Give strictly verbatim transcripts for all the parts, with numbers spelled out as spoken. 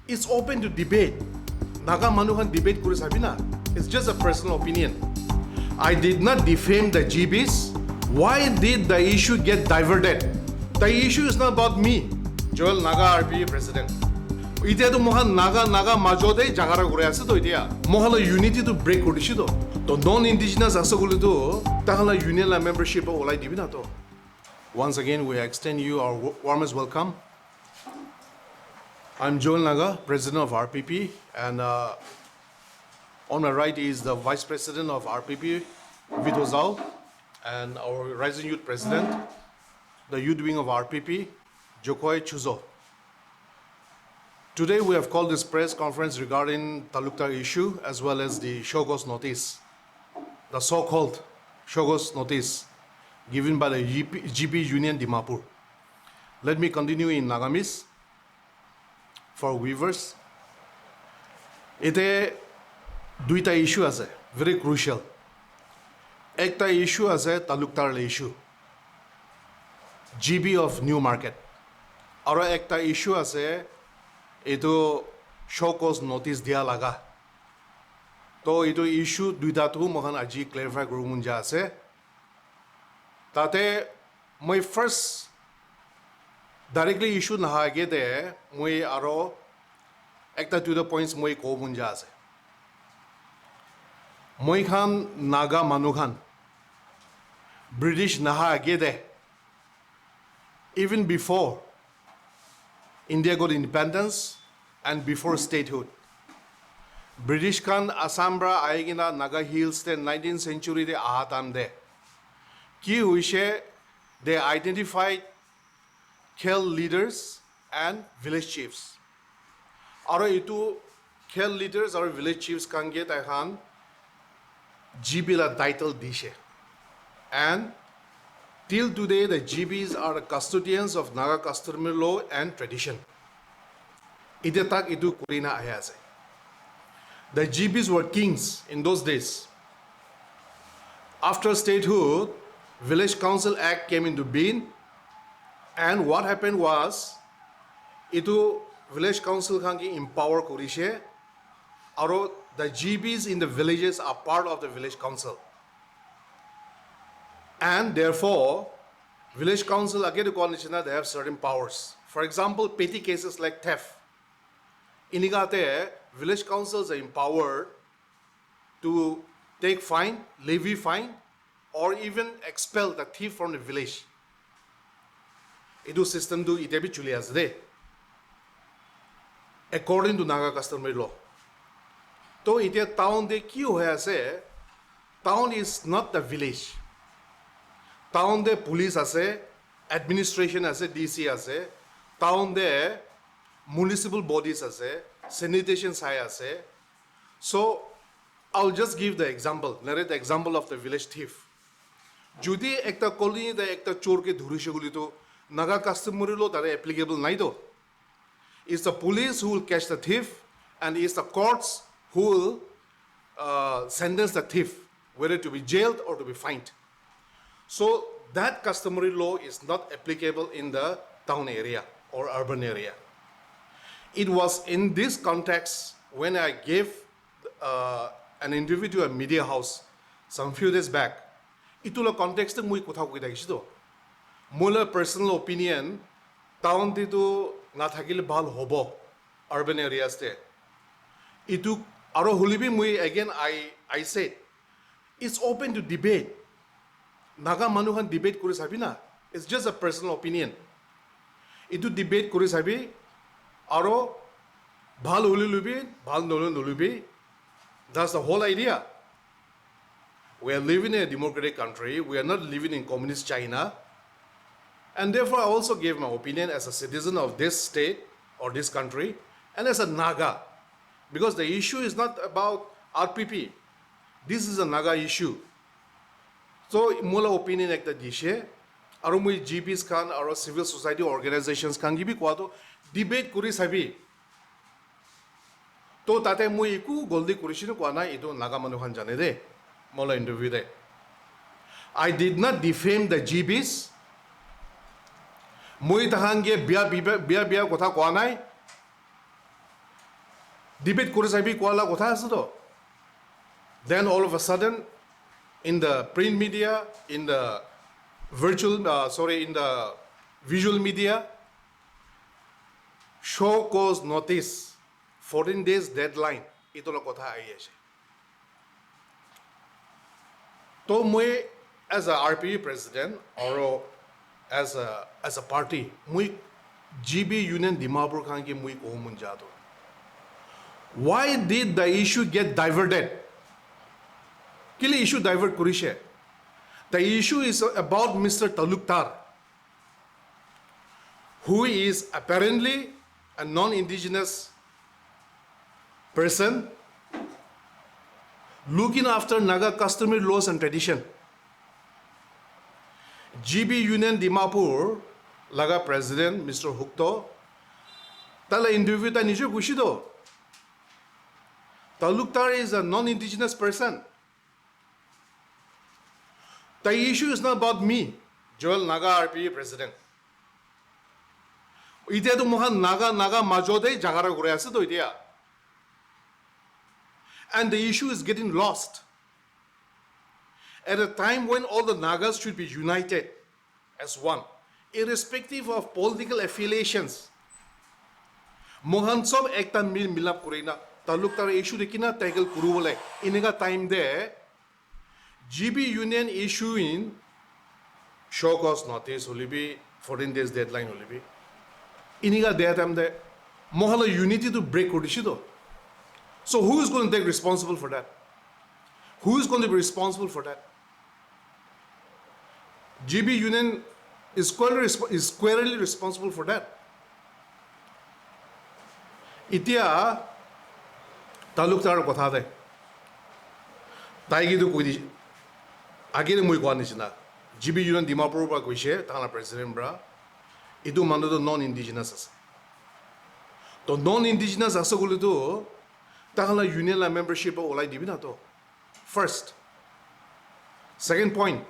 It's open to debate. Naga manu khan debate kuri sabi na. It's just a personal opinion. I did not defame the G Bs. Why did the issue get diverted? The issue is not about me. Joel Naga, R P P president. Itya to mohan Naga, Naga majo de jagara kuri ase to itya. Mohan la unity to break kuri dishi to. To non-indigenous ase kuli to, tahan la union la membership olai dibi na to. Once again, we extend you our wa- warmest welcome. I'm Joel Naga, president of R P P, and uh, on my right is the vice president of R P P, Vito Zhao, and our rising youth president, the youth wing of R P P, Jokoi Chuzo. Today, we have called this press conference regarding Taluktar issue as well as the show cause notice, the so called show cause notice given by the G P, G P Union Dimapur. Let me continue in Nagamese for viewers. Ite duita issue ase, very crucial. Ekta issue ase Taluktar le issue, G B of New Market. Aro ekta issue ase, etu show cause notice dia laga. To etu issue duita tu moikhan aji clarify kuribo mon ja ase. Tate moi first directly issue naha age te moi aro ekta duita points moi kobo mon ja ase. Moi khan Naga manu khan British naha age te, even before India got independence and before statehood, British khan Assam pra ahi kena Naga Hills te nineteenth century te aha time te ki hoise, they identified khel leaders and village chiefs. Aro etu khel leaders aro village chiefs khan ke tai khan G B la title dishe. And till today, the G Bs are the custodians of Naga customary law and tradition. Ite tak etu kuri na ahi ase. The G Bs were kings in those days. After statehood, Village Council Act came into being, and what happened was, itu village council khan ke empower kurishe, aro the G Bs in the villages are part of the village council. And therefore, village council, again, koa nishina, they have certain powers. For example, petty cases like theft. Inika te village councils are empowered to take fine, levy fine, or even expel the thief from the village. Etu system tu ite bi chuli ase de, according to Naga customary law. To ite town te ki hoi ase? Town is not the village. Town te police ase, administration ase, D C ase. Town te municipal bodies ase, sanitation sai ase. So, I'll just give the example, narrate the example of the village thief. Jodi ekta colony te ekta chor ke dhurishe koile to, Naga customary law tate applicable nai to. It's the police who will catch the thief, and it's the courts who will uh, sentence the thief, whether to be jailed or to be fined. So that customary law is not applicable in the town area or urban area. It was in this context when I gave uh, an interview to a media house some few days back. Itu la context te moi kotha koi thakishe to. Moi la personal opinion, town te tu na thakile bhal hobo, urban areas te. Itu aro holi bi moi again I, I said, it's open to debate. Naga manu khan debate kuri sabi na. It's just a personal opinion. Itu debate kuri sabi, aro bhal holi lubi, bhal nolu nolubi. That's the whole idea. We are living in a democratic country. We are not living in communist China. And therefore, I also gave my opinion as a citizen of this state or this country and as a Naga. Because the issue is not about R P P. This is a Naga issue. So, mola opinion ekta dishe. Aro moi G Bs khan, aro civil society organizations khan ki bi kwa to debate kuri sabi. To tate moi eku golti kurishe koa nai, etu Naga manu khan jane de, mola interview de. I did not defame the G Bs. Moi tahan ke bia, bia, bia, bia kotha koa nai. Debate kuri sabi koa la kotha ase to. Then all of a sudden, in the print media, in the virtual, uh, sorry, in the visual media, show cause notice, fourteen days deadline, itu la kotha ahi ase. To moi as a R P U president or as a, as a party, moi G B Union Dimapur khan ke moi kobo mon ja to. Why did the issue get diverted? Kile issue divert kurishe? The issue is about Mister Talukdar, who is apparently a non-indigenous person looking after Naga customary laws and tradition. G B Union Dimapur laga president Mister Hukto, tala interview ta nijo kushi to. Talukdar is a non-indigenous person. The issue is not about me, Joel Naga R P A president. Itia to mohan Naga, Naga majo de jagara kuri ase to itia. And the issue is getting lost at a time when all the Nagas should be united as one, irrespective of political affiliations. Mohan sob ekta mil milap kurina, Talukdar issue de kina tackle kuru bole, inega time de, G B Union issuing show cause notice hoilebi, fourteen days deadline hoilebi, iniga dia time te mohan la unity tu break kuri dishi to. So who is going to take responsible for that? Who is going to be responsible for that? G B Union is squarely, resp- is squarely responsible for that. Itia Talukdar kotha de tai ki tu koi di, age de moi koa nishina, G B Union Dimapur para koise, tala president para, itu manu tu non-indigenous ase. To non-indigenous ase koile tu, takhan la union la membership olai dibi na to. First. Second point,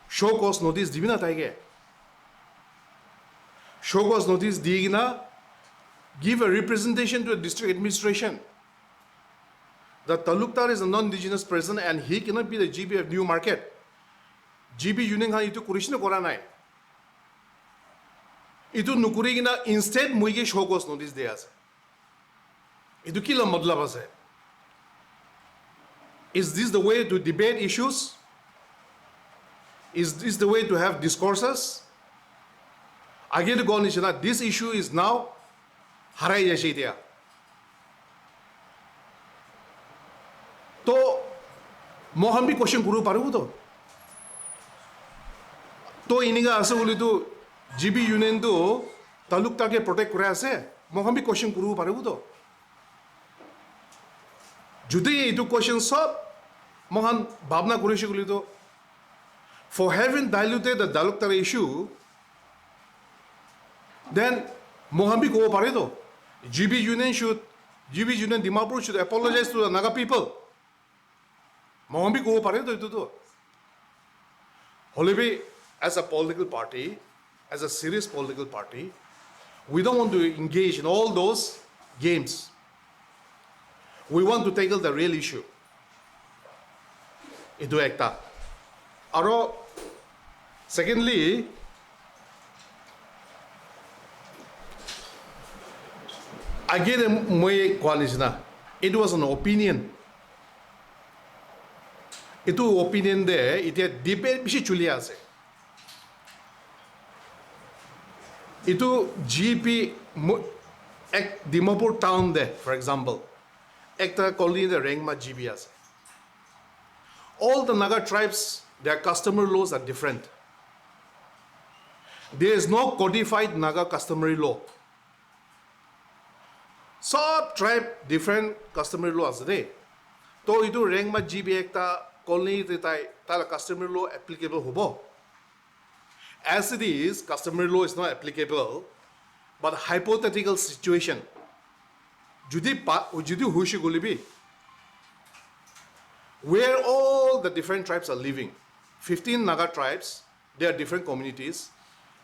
show cause notice dibi na taike. Show cause notice di kina, give a representation to the district administration that Talukdar is a non-indigenous person and he cannot be the G B of New Market. G B Union khan itu kurishi na kora nai. Itu nukuri kina instead moi ke show cause notice de ase. Itu kila matlab ase? Is this the way to debate issues? Is this the way to have discourses? Age to go nishina, this issue is now harai jaise itia. To mohan bi question kuru paribo to. To iniga ase bole tu G B Union tu Talukdar ke protect kura ase. Mohan bi question kuru paribo to. Jodi itu question sob mohan bhabna kuri shikuli to, for having diluted the Talukdar issue, then mohan bi kobo pare to, G B Union should, G B Union Dimapur should apologize to the Naga people. Mohan bi kobo pare to itu to. Hoilebi, as a political party, as a serious political party, we don't want to engage in all those games. We want to tackle the real issue. Itu ekta. Aro, secondly, age de moi koa nishina, it was an opinion. Itu opinion de itia debate bishi chuli ase. Itu G B mo-, ek Dimapur town de, for example, ekta colony de Rengma G B ase. All the Naga tribes, their customary laws are different. There is no codified Naga customary law. Sob tribe different customary law ase de. To itu Rengma G B ekta colony te tai, tai la customary law applicable hobo. As it is, customary law is not applicable, but hypothetical situation. Jodi pa, jodi hoise koile bi, where all the different tribes are living, fifteen Naga tribes, they are different communities.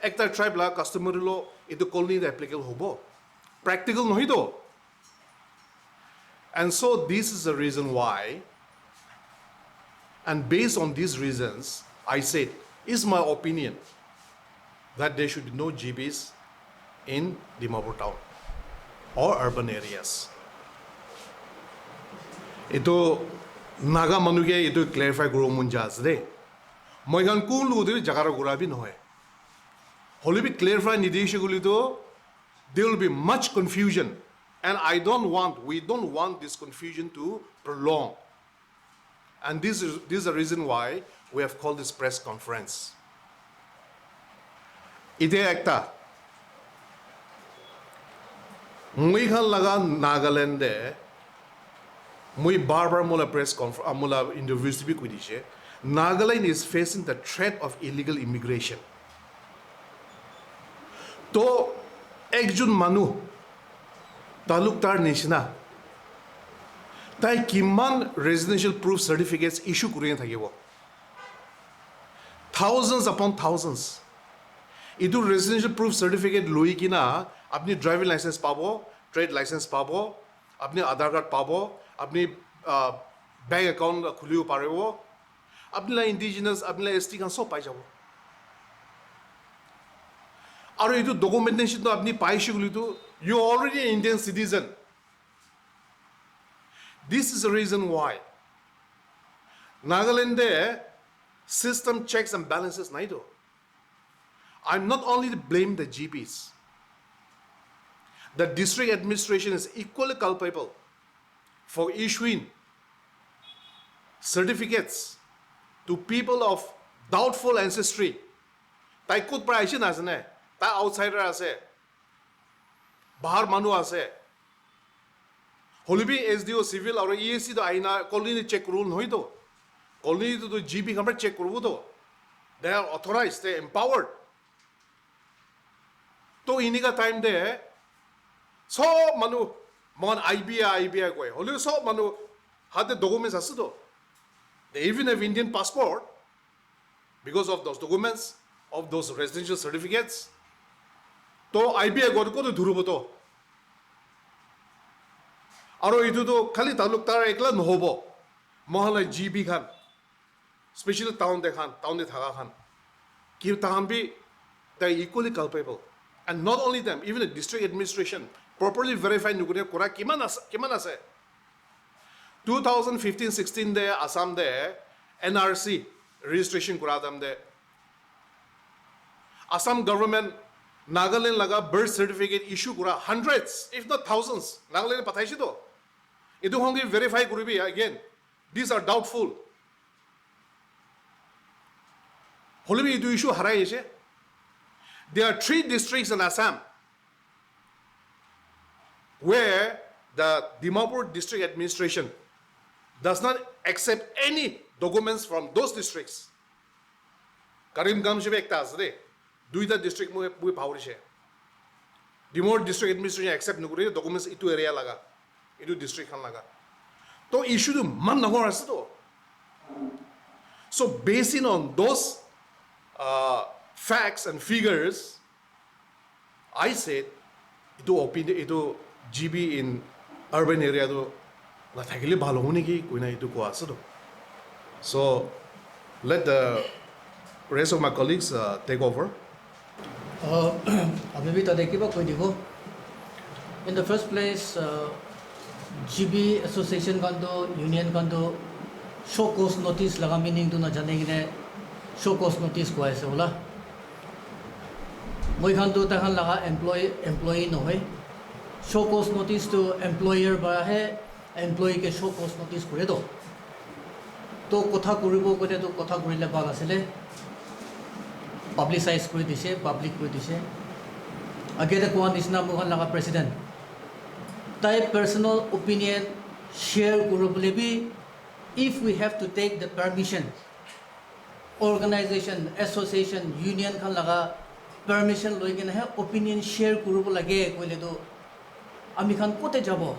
Ekta tribe la customary law itu colony te applicable hobo. Practical nohoi to. And so this is the reason why, and based on these reasons, I said, is my opinion that there should be no G Bs in Dimapur town or urban areas. Itu Naga manu ke itu clarify kuribo mon jai ase de. Moi khan kun logote bi jhagara kura bi nohoi. Hoile bi clarify nidishe koile tu, there will be much confusion. And I don't want, we don't want this confusion to prolong. And this is, this is the reason why we have called this press conference. Ite ekta, moi khan laga Nagaland de, moi bar bar mola press conference, mola interviews bi koi dishe, Nagaland is facing the threat of illegal immigration. To ekjon manu talukdar nishina tai kiman residential proof certificates issue kuri na thakibo? Thousands upon thousands. Itu residential proof certificate loi kina apni driving license pabo, trade license pabo, apni Aadhaar card pabo, apni, ah, bank account khulibo paribo, apni la indigenous, apni la S T khan sob pai jabo. Aru itu documentation to apni paishe koile tu, you are already an Indian citizen. This is the reason why Nagaland de system checks and balances nai to. I'm not only to blame the G Ps. The district administration is equally culpable for issuing certificates to people of doubtful ancestry. Tai kot para aishe na ase ne? Tai outsider ase. Bahar manu ase. Hoilebi S D O civil aru E A C to ahina colony te check kuribo nohoi to. Colony to, to G P khan para check kuribo to. They are authorized, they are empowered. To inika time te sob manu, mohan I B I, I B I koi. Hoilebi sob manu hate documents ase to. They even have Indian passport. Because of those documents, of those residential certificates, to I B I kotu kotu dhuribo to. Aro itu to khali talukdar ekla nohobo. Mohan la G B khan, special town te khan, town te thaka khan, ki tahan bi, they are equally culpable. And not only them, even the district administration properly verify nukure kura kiman ase, kiman ase. Two thousand fifteen sixteen de Assam de N R C registration kura time de Assam government Nagaland laga birth certificate issue kura hundreds, if not thousands, Nagaland pathaise to. Itu hongi verify kuribi again. These are doubtful. Hoilebi itu issue harai ase. There are three districts in Assam where the Dimapur district administration does not accept any documents from those districts. Karimganj bi ekta ase de. Duita district moi, moi pahurise. Dimapur district administration accept nukure documents itu area laga, itu district khan laga. To issue tu man dangor ase to. So basing on those, uh, facts and figures, I said, itu opinion, itu G B in urban area tu nathakile bhal hobo neki koina itu koa ase to. So let the rest of my colleagues, uh, take over. Uh, abhi bhi tate kiba koi dibo. In the first place, uh, G B association khan to, union khan to show cause notice laga meaning tu najane kine show cause notice koi ase hola. Moi khan tu tai khan laga employee, employee nohoi. Show cause notice tu employer para he employee ke show cause notice kore to. To kotha kuribo koile to kotha kurile bhal asile. Publicize kuri dise, public kuri dise. Age te koa nisna moi khan laga president, tai personal opinion share kuribole bi, if we have to take the permission, organization, association, union khan laga permission loi kena he opinion share kuribo lage koile to ami khan kote jabo?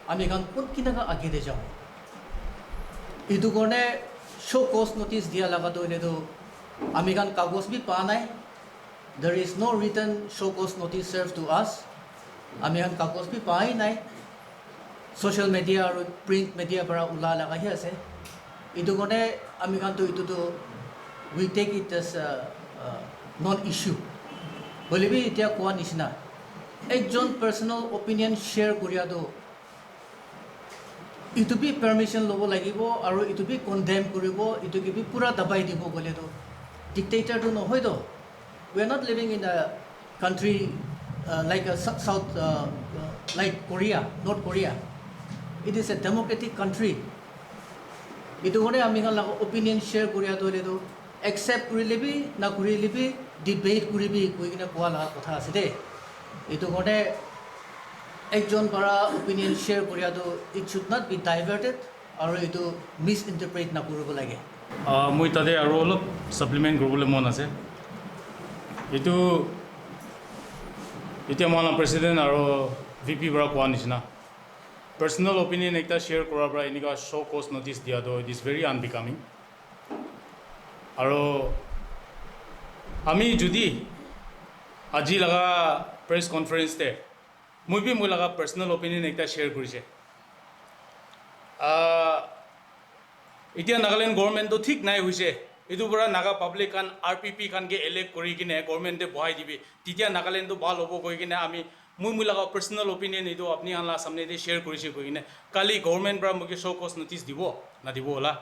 Ami khan kot kinaka age te jabo? Itu karne show cause notice dia laga to hoile to ami khan kagos bi pa nai. There is no written show cause notice served to us. Ami khan kagos bi pai nai. Social media aru print media para ula laga hi ase. Itu kone ami khan tu itu tu we take it as a, uh, non issue. Hoile bi itia koa nishina, ekjon personal opinion share kuria tu itu bi permission lobo lagibo aru itu bi condemn kuribo, itu ke bi pura dabai dibo koile tu dictator tu nohoi to. We are not living in a country, uh, like a Sou- South, uh, uh, like Korea, North Korea. It is a democratic country. Itu kone ami khan laga opinion share kuria tu hoile tu accept kurile bi na kurile bi debate kuribi koi kena koa laga kotha ase de. Itu kone ekjon para opinion share kuria tu it should not be diverted aru itu misinterpret na kuribo lage. Ah, moi tate aru olop supplement kuribole mon ase. Itu, itya mohan la president aru V P para koa nishina, personal opinion ekta share kura para enika show cause notice dia to it is very unbecoming. Aru ami jodi aji laga press conference te moi bi moi laga personal opinion ekta share kurise. Ah, itya Nagaland government to thik nai hoise. Itu para Naga public khan R P P khan ke elect kuri kine government te bohai dibi. Titya Nagaland to bhal hobo koi kine ami moi moi laga personal opinion itu apni khan la samne te share kurise koi kine. Kali government para moike show cause notice dibo na dibo hola.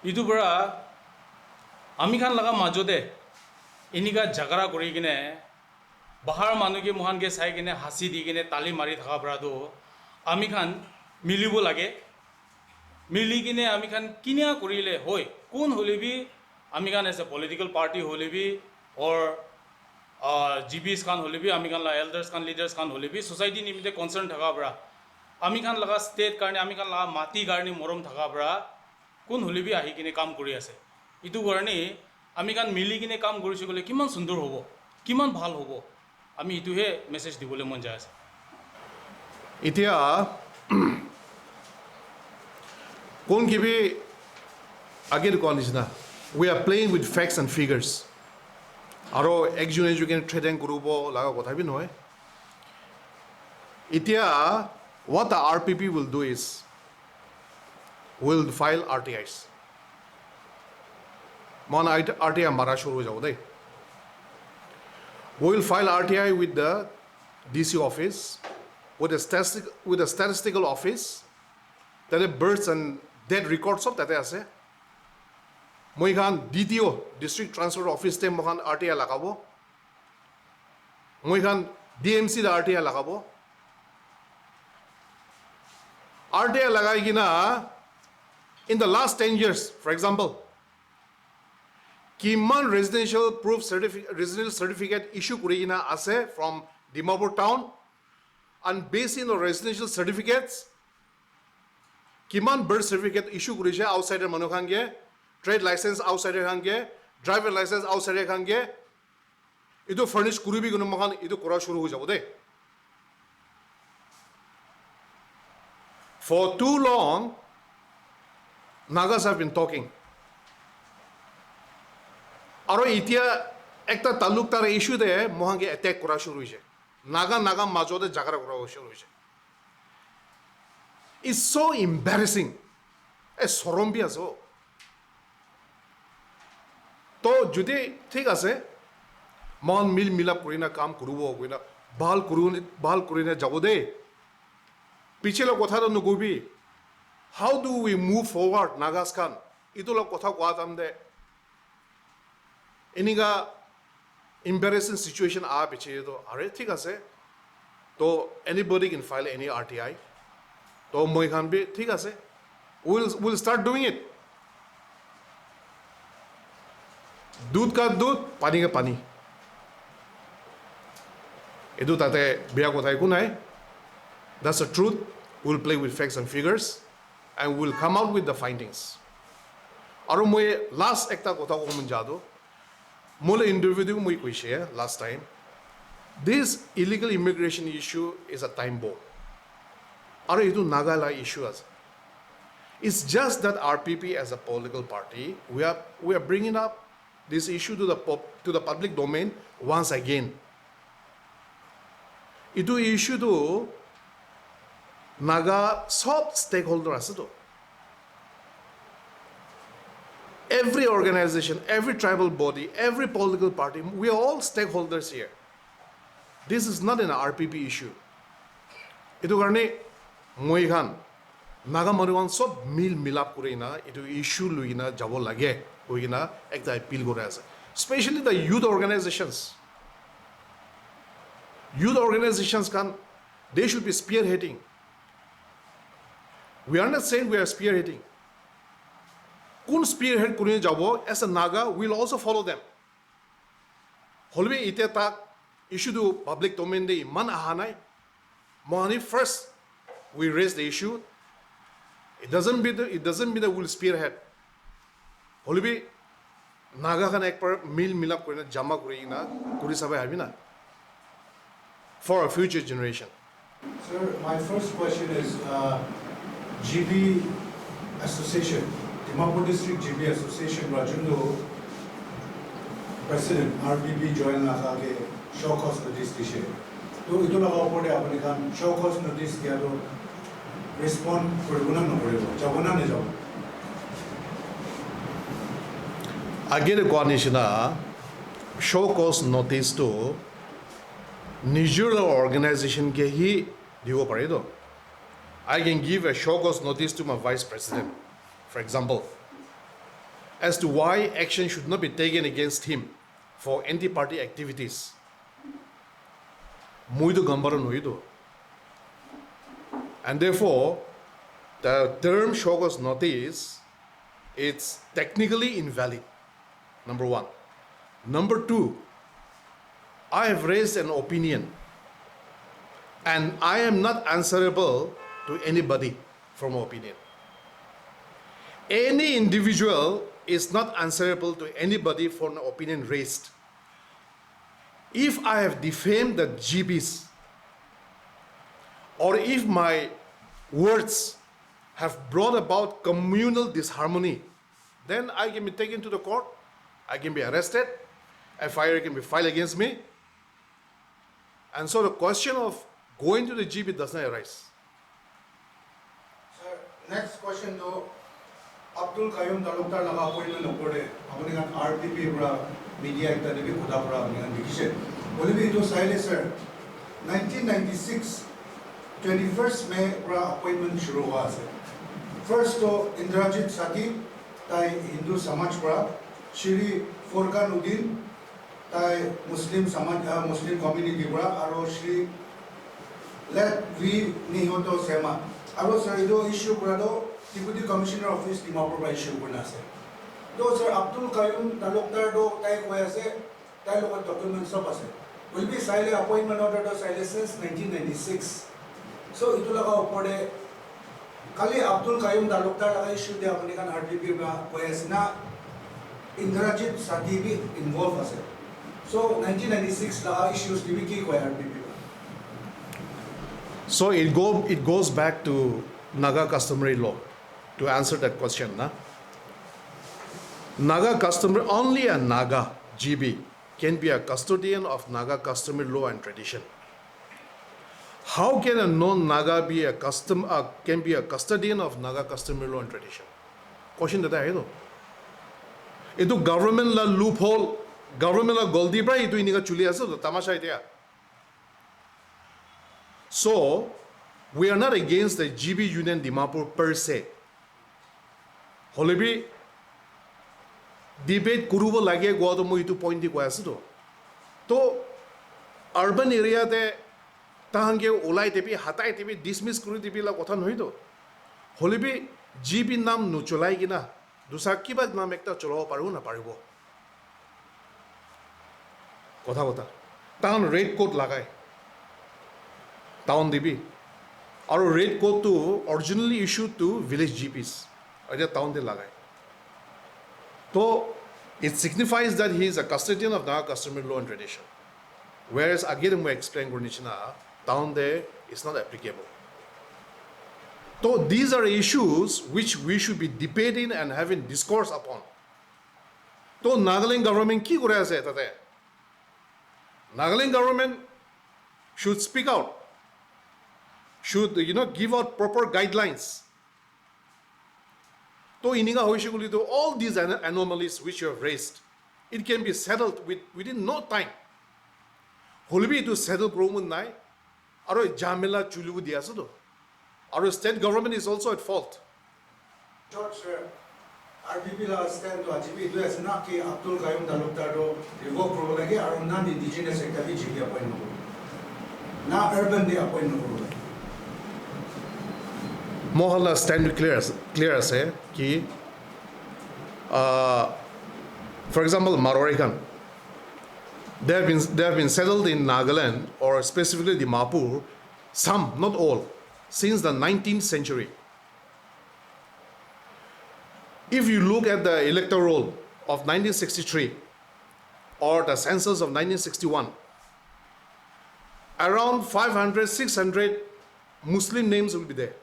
Itu para ami khan laga majo te enika jhagara kuri kine bahar manu ke mohan ke sai kine hasi di kine tali mari thaka para tu ami khan milibo lage. Mili kine ami khan kinia kurile hoi, kun hole bi ami khan as a political party hole bi or, uh, G Bs khan hole bi ami khan la elders khan leaders khan hole bi society nimite concern thaka para ami khan laga state karne ami khan laga mati karne morom thaka para kun hole bi ahi kine kam kuri ase. Itu karne ami khan mili kine kam kurise kole kiman sundur hobo, kiman bhal hobo. Ami itu he message dibole mon jai ase. Itya kun kibi age koa nishina, we are playing with facts and figures. Aro ekjon ekjon ke threaten kuribo laga kotha bi nohoi. Itya what the R P P will do is, will file R T Is. Mon R T I mara shuru ho jabo de. We will file R T I with the D C office, with the statistic, with the statistical office. Tate births and death records sob tate ase. Moi khan D T O, District Transport Office te moi khan R T I lagabo. Moi khan D M C te R T I lagabo. R T I lagai kina, in the last ten years, for example, kiman residential proof certificate, residential certificate issue kuri kina ase from Dimapur town, and based on residential certificates, kiman birth certificate issue kurise outsider manu khan ke, trade license outsider khan ke, driver license outsider khan ke, itu furnish kuribi kono moikhan itu kura shuru hoi jabo de. For too long, Nagas have been talking. Aro itia ekta talukdar issue de moikhan ke attack kura shuru hoise. Naga, Naga majo de jhagara kura shuru hoise. It's so embarrassing. Eh, sorom bi ase o. To jodi thik ase, moikhan mil milap kurina kam kuribo koina, bhal kuru, bhal kurina jabo de. Piche la kotha to nokobi. How do we move forward, Nagas khan? Itu la kotha koa time de enika embarrassing situation aha piche to, are thik ase. To anybody can file any R T I. To moi khan bi thik ase. We'll, we'll start doing it. Dudh ka dudh, pani ka pani. Etu tate beya kotha eku nai. That's the truth. We'll play with facts and figures and we'll come out with the findings. Aru moi last ekta kotha kobo mon ja tu, moi la interview te bi moi koise last time, this illegal immigration issue is a time bomb. Aru etu Naga la issue ase. It's just that R P P as a political party, we are, we are bringing up this issue to the pop, to the public domain once again. Etu issue tu Naga sob stakeholder ase to. Every organization, every tribal body, every political party, we are all stakeholders here. This is not an R P P issue. Etu karne moi khan Naga manu khan sob mil milap kuri na etu issue lui kena jabo lage koi kena ekta appeal kuri ase. Especially the youth organizations. Youth organizations khan, they should be spearheading. We are not saying we are spearheading. Kun spearhead kuri jabo, as a Naga, we will also follow them. Hoilebi ite tak issue tu public domain te iman aha nai. Mohani first, we raise the issue. It doesn't mean that, it doesn't mean that we will spearhead. Hoilebi Naga khan ekbar mil milap kuri na jama kuri na kuri sabai habi na for a future generation. Sir, my first question is uh, G B Association, Dimapur District G B Association, Rajundu President, R B B Joel Naga ke show cause notice dishe. To itu laga upor de apni khan show cause notice diya to respond koribo na nokoribo, jabo na nejabo? Agere koa nishina show cause notice tu nijor organization ke hi dibo pare to. I can give a show cause notice to my vice president, for example, as to why action should not be taken against him for anti-party activities. Moi to gambaro noi to. And therefore, the term show cause notice, it's technically invalid. Number one. Number two, I have raised an opinion and I am not answerable to anybody for my opinion. Any individual is not answerable to anybody for an opinion raised. If I have defamed the G Bs, or if my words have brought about communal disharmony, then I can be taken to the court, I can be arrested, F I R can be filed against me, and so the question of going to the G B does not arise. Sir, next question to Abdul Qayyum Talukdar laga appointment opor de apni khan R P P pura media ekta de bi kotha pura apni khan dikhishe. Hoile bi etu saile sir, nineteen ninety-six, twenty-first May pura appointment shuru hua ase. First to Indrajit Sati, tai Hindu Samaj pura, Shri Furqan Uddin, tai Muslim Samaj, uh, Muslim community pura, aro Shri Let V Nihoto Sema. Aro sir, etu issue kura toh Deputy Commissioner Office Dimapur para issue kurina ase. Toh sir, Abdul Qayyum Talukdar toh tai koi ase, tai logot document sob ase. Will be saile appointment order toh saile since nineteen ninety-six. So, etu laga upor de kali Abdul Qayyum Talukdar laga issue de apni khan R P P para koi ase na, Indrajit Sati bi involve ase. So, nineteen ninety-six laga issues de bi ki koi R P P para? So it go it goes back to Naga customary law to answer that question, na? Naga customary, only a Naga G B can be a custodian of Naga customary law and tradition. How can a non-Naga be a custom uh, can be a custodian of Naga customary law and tradition? Question that I know. Itu government la loophole, government la goldi pra itu inika chuli ase to tamasha itia. So, we are not against the G B Union Dimapur per se. Hoilebi debate kuribo lage koa to moi itu point di koi ase to. To urban area te tahan ke ulai tebi, hatai tebi, dismiss kuri tebi la kotha nohoi to. Hoilebi G B nam nucholai kina dusra kiba nam ekta cholabo paribo na paribo. Kotha kotha. Tahan red coat lagai. Town te bi. Aru red coat tu originally issued to village G Ps. Etia town te lagai. To it signifies that he is a custodian of Naga customary law and tradition. Whereas again, I explain kuri nishina, town te is not applicable. So these are issues which we should be debating and having discourse upon. To Nagaland government ki kuri ase tate? Nagaland government should speak out. should, you know, give out proper guidelines. To inika hoise kuli to all these an- anomalies which you have raised, it can be settled with, within no time. Holebi itu settle problem nai, aro jamela chulibu di ase to. Aro state government is also at fault. George, sir, R P P la stand to aji bi itu ase na ki Abdul Qayyum Talukdar to revoke koribo lage aro non indigenous ekta bi G P appoint nokoribo. Na urban bi appoint nokoribo lage. Mohan la stand to clear ase, clear ase ki, uh, for example, Marwari khan, they have been, they have been settled in Nagaland or specifically Dimapur, some, not all, since the nineteenth century. If you look at the electoral roll of nineteen sixty-three or the census of nineteen sixty-one, around five hundred, six hundred Muslim names will be there.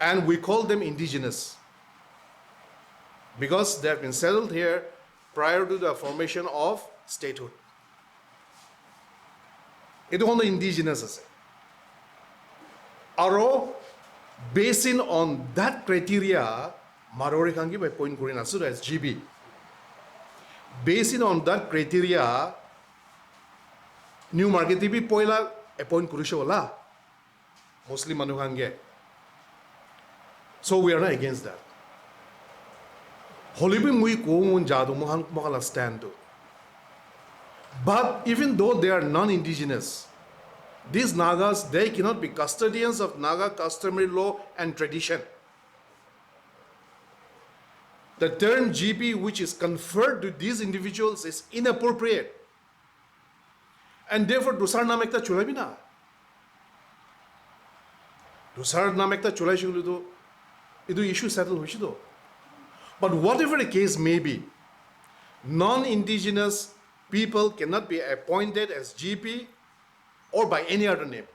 And we call them indigenous because they have been settled here prior to the formation of statehood. Itu hono indigenous ase. Aro basing on that criteria, Marwari khan ke appoint kori na ase as G P. Basing on that criteria, New Market te bi poila appoint korise wala Muslim manu khan ke. So we are not against that. Holebi mui ko mon ja tu mohan mohan la stand tu. But even though they are non-indigenous, these Nagas, they cannot be custodians of Naga customary law and tradition. The term G P which is conferred to these individuals is inappropriate. And therefore, dusar naam ekta chulai bi na. Dusar naam ekta chulai shikulu to, itu issue settle hoishi to. But whatever the case may be, non-indigenous people cannot be appointed as G P or by any other name.